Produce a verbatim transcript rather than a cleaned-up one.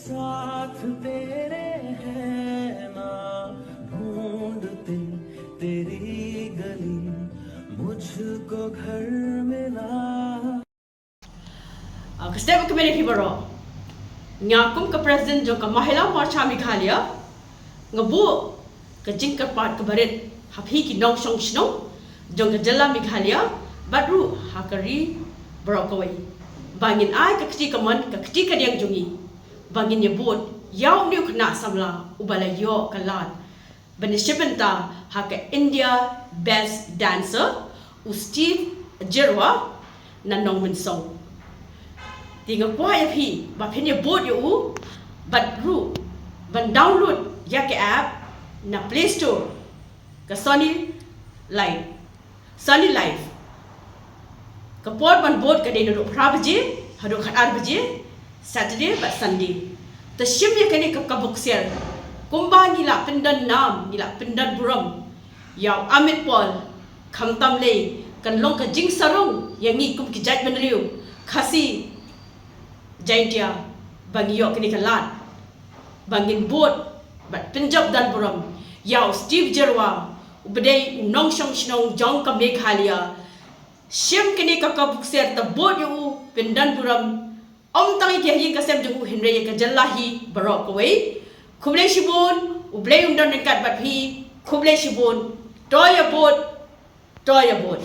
साथ तेरे है ना, ढूंढती तेरी गली, मुझको घर मिला। Ah, ka step ka mene phi baroh. Nga kum ka president jong ka Mahila Morcha Meghalaya, nga buh ka jingkyrpad ka barit ha phi ki nongshong shnong jong ka jylla Meghalaya, bad ruh ha ka ri baroh kawei, ba ngin ai ka kti ka mon, ka kti ka diang jong ngi, ba ngin ïa bud ïa u niu khynnah samla uba la ïoh ka lad ban ïa shim bynta ha ka India Best Dancer, u Steve Jyrwa na Nongmynsong. Te nga kwah ïa phi ba phin ïa bud ïa u, bad ruh ban download ïa ka app na Play Store, ka Sony Live. Sony Live. Ka por ban bud ka dei naduh phra baje haduh khatar baje, Saturday bad Sunday. Te shim ïa kane ka, ka bok siar. Kumba ngi la pyndon nam, ngi la pyndon burom ïa u Amit Paul, khamtam lei kan long ka jingsarong ïa ngi kum ki jaitbynriew Khasi Jaintia ba ngi ïoh kane ka lad ba ngin bud bad pynjop don burom ïa u Steve Jyrwa, uba dei u nongshong shnong jong ka Meghalaya. Shim kane ka, ka bok siar, te bud ïa u, pyndon burom, ym tang ïa ki ha ïing ka sem jong u, hynrei ïa ka jylla hi baroh kawei. Khublei shibun, U Blei un don ryngkat bad phi. Khublei shibun. To ïa bud, to ïa bud.